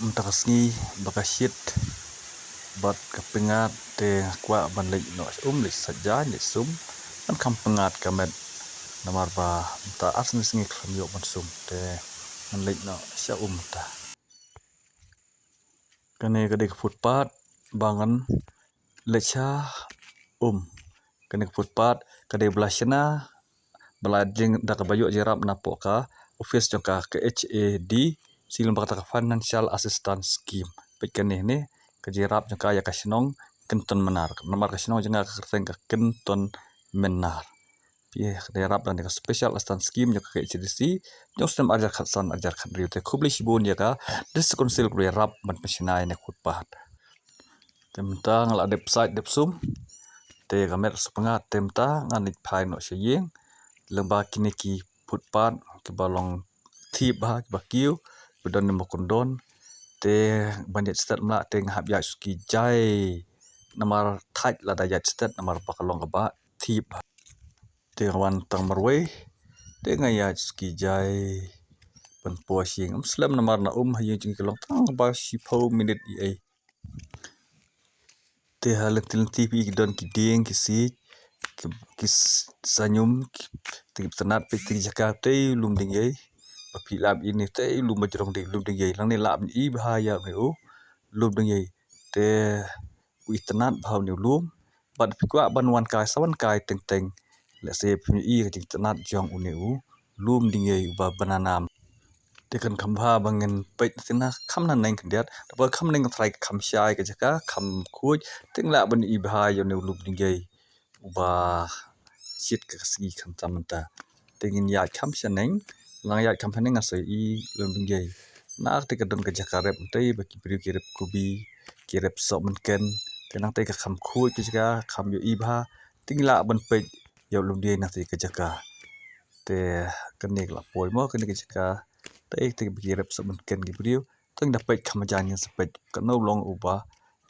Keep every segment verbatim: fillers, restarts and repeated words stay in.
Mynta ka sngi ba ka shit bad ka pyngngad te nga kwah ban leit noh sha um, leit sait jaiñ, leit sum. Ban kham pyngngad ka met namar ba mynta ar sngi sngi khlem ïoh ban sum te ngan leit noh sha um mynta. Kane ka dei ka footpath ba ngan leit sha um. Kane ka footpath ka dei ba la shna, ba la jing da kaba ïoh jingïarap napoh ka office jong ka, ka H A D C, lyngba kata ka Financial Assistance Scheme. Peit kane ne ka jingïarap jong ka ïa ka shnong Kynton Mynnar. Namar ka shnong jong nga ka kyrteng ka Kynton Mynnar. Phi, ka dei ïarap da kane ka Special Assistance Scheme jong ka H A D C jong snem ar hajar khatsan ar hajar khathynriew. Te khublei shibun ïa ka District Council kaba ïarap ban pynshna ïa kane ka footpath. Te mynta nga la dep sait dep sum, te ka met shu pyngngad, te mynta ngan leit phai noh sha ïing lyngba kine ki footpath kiba long thip bha, kiba kiew, ba don ne ba kyndon. Te ban ïaid stet mynta te nga hap ïaid suki jai namar thait lada ïaid stet namar ba ka long kaba thip bha. Te nga wan tang marwei te nga ïaid suki jai ban poi sha ïing. Ym slem namar na um ha ïing jong ngi ka long tang ba shiphew minit ei ei. Te ha lynti lynti phi i ki don ki dieng ki siej, ki, ki s-, saiñum, ki, te ki btnat, peit te ki jaka te u lum dieng ei. Ba phi lap ïa ine te u lum ba jrong dieng, lum dieng ei. Nangne lah ban i bha ïa une u lum dieng ei. Te u itynnad bha une u lum. Bad phi kwah ban wan kai, sa wan kai teng teng. Lehse phin ïohi ka jingtynnad jong une u lum dieng ei uba banana. Te kan kham bha ba ngin peit na kham naneng khyndiat. Te ba kham naneng trai kham shai ka jaka, kham khuid. Te ngi lah ban i bha ïa une u lum dieng ei uba shit ka sngi khamtam mynta. Te ngin ïaid kham shaneng, nang ïaid kham shaneng nga sa i lum dieng ei. Na te ka don ka jaka rep mynta ba ki briew ki rep kubi, ki rep sohmynken. Te nang te ka kham khuid ka jaka, kham ïohi bha. Te ngi lah ban peit ïa u lum dieng ei na te ka jaka. Te kane ka la poi mo, kane ka jaka. Te te ba ki rep sohmynken ki briew. Te ngi da peit kham jan ngin sa peit kano long uba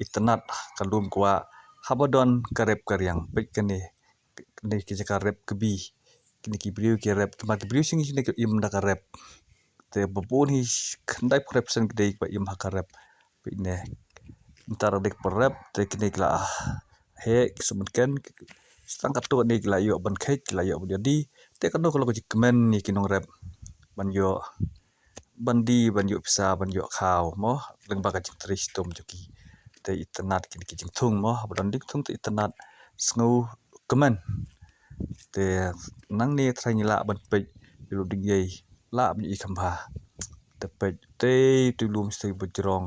itynnad ka lum kwah haba don ka rep ka riang. Peit kane, kane ki jaka rep kbi. Kine ki briew ki rep, namar ki briew shisha ki im da ka rep. Te ba bun hi khyndai phew percent ki dei ba im ha ka rep. Peit ne. Mynta da dei ka rep te kine ki la heh ki sohmynken. Sa tang katto ne ki la ïoh ban kheit, ki la ïoh ban ïadi. Te kano ka long ka jingkmen ïa ki nongrep ban ïoh ban die, ban ïoh pisa, ban ïoh khaw mo, lyngba ka jingtrei shitom jong ki. Te itynnad kine ki jingthung mo, haba don jingthung te itynnad, sngewkmen. Te nangne trai ngi lah ban peit ïa u lum dieng ei, lah ban ïohi kham bha. Te peit te, te u lum shisha ba jrong,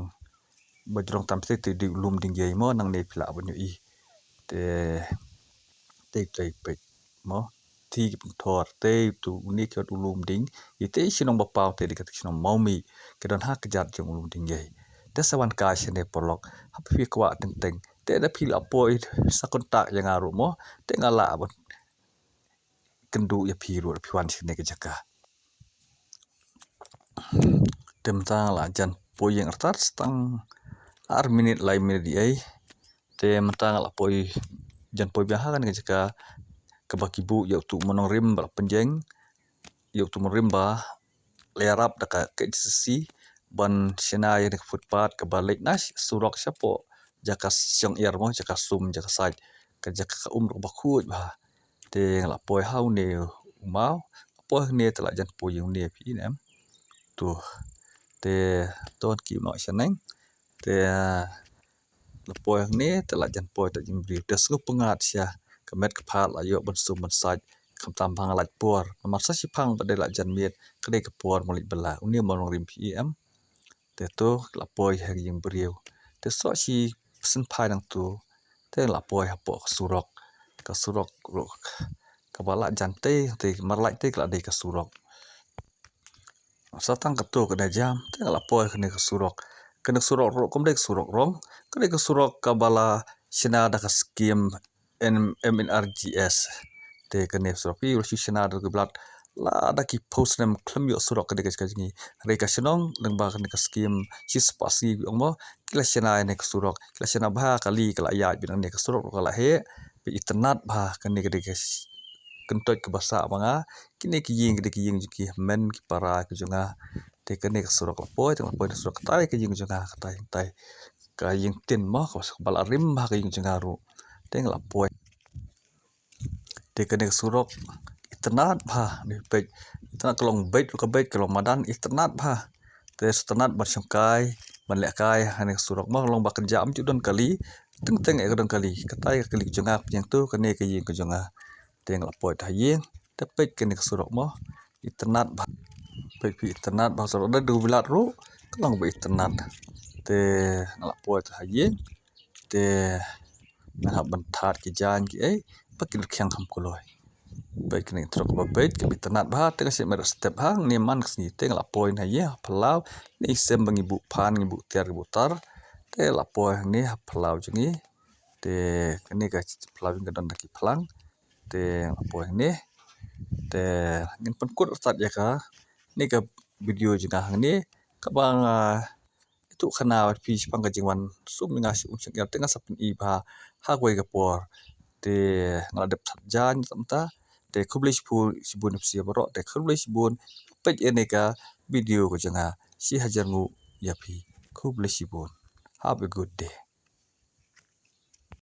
ba jrong tam shisha te u lum dieng ei mo, nangne phi lah ban ïohi. Te te te peit mo, te ki pynthor te utu une ki ot u lum dieng ei. Te shnong ba paw te dei ka shnong Mawmih, ka don ha kjat jong u lum dieng ei. Te sa wan kai shane paralok, haba phi kwah teng teng te da phi la poi sa contact ïa nga ruh mo, te nga lah ban kynduh ïa phi ruh phi wan shane ka jaka. Te mynta nga la jan poi ïing artat, sa tang ar minit lai minit ei ei. Te mynta nga la poi, jan poi biang ha kane ka jaka kaba ki buh ïa utu u mawnongrim ba la pynjeng, ïa utu u mawnongrim ba la ïarap da ka K H A D C ban shna ïa kane ka footpath kaba leit na surok shapoh jaka shong er mo, jaka sum, jaka sait, ka jaka ka um kaba khuid bha. Te nga la poi ha une u maw, la poi hangne te la jan poi ïa une phi i ne em. To te don ki noh shaneng. Te la poi hangne te la jan poi ta jingbriew. Te sngewpyngngad sha ka met ka phad la ïoh ban sum ban sait, khamtam ba nga lait por. Namar sa shiphang ba dei la jan miet, ka dei ka por mo leit bylla. Une u mawnongrim phi i em. Te to la poi ha ka jingbriew. Te soh shi pyrshah phai nangto te la poi hapoh ka surok. Ka surok ruh kaba la jan te, te mar lait te ka la dei ka surok. Sa tang kato ka da jam te la poi kane ka surok. Kane ka surok ruh kam dei ka surok rong, kane ka surok kaba la shna da ka skim M N R G S. Te kane surok phi ruh shu shna da ki blat. Lada ki phew snem khlem ïoh surok kane ka jaka jong ngi. Hynrei ka shnong lyngba kane ka skim shispah sngi ki ong mo, ki la shna ïa kane ka surok, ki la shna bha kali, ka la ïaid beit. Kane ka surok ruh ka la heh. Phi itynnad bha, kane ka dei ka kyntoit kaba sah ma nga. Kine ki ïing ka dei ki ïing jong ki hynmen ki para ki jong nga. Te kane ka surok la poi, te la poi na surok katai ka ïing jong nga, katai, katai. Ka ïing tin mo, ka ba la rim bha ka ïing jong nga ruh. Te nga la poi. Te kane ka surok itynnad bha, ne peit. Itynnad, ka long beit ruh ka beit, ka long madan itynnad bha. Te sngewtynnad ban shongkai, ban lehkai ha kane ka surok mo, long ba kynja ym ju don kali, teng teng eh ka don kali. Katai ka kali ka jong nga, pynïeng tu kane ka ïing ka jong nga. Te nga la poi ha ïing, te peit kane ka surok mo, itynnad bha. Peit phi, itynnad bha surok, da dei bilat ruh ka long ba itynnad. Te nga la poi ha ïing, te ngan hap ban thad ki jaiñ kiei ba kin rkhiang kham kloi. Peit kane ka surok ba peit, ka itynnad bha. Te nga shim step hangne man ka sngi, te nga la poi ha ïing ha phyllaw. Ne i sem ba ngi buh phan, ngi buh tiar, ngi buh tar. Te la poi hangne ha phyllaw jong ngi. Te kane ka phyllaw jong ngi ka don da ki phlang. Te la poi hangne. Te ngin pynkut artat ïa kane ka video jong nga hangne, kaba nga ïathuh khana ïa phi shaphang ka jingwan sum jong nga sha um shyngiar, te nga sa pyni bha ha kawei ka por. Te nga la dep thad jaiñ mynta. Te khublei shibun, shibun ïa phi baroh. Te khublei shibun, peit ïa kane ka video ka jong nga. Shi hajar nguh ïa phi. Khublei shibun. Have a good day.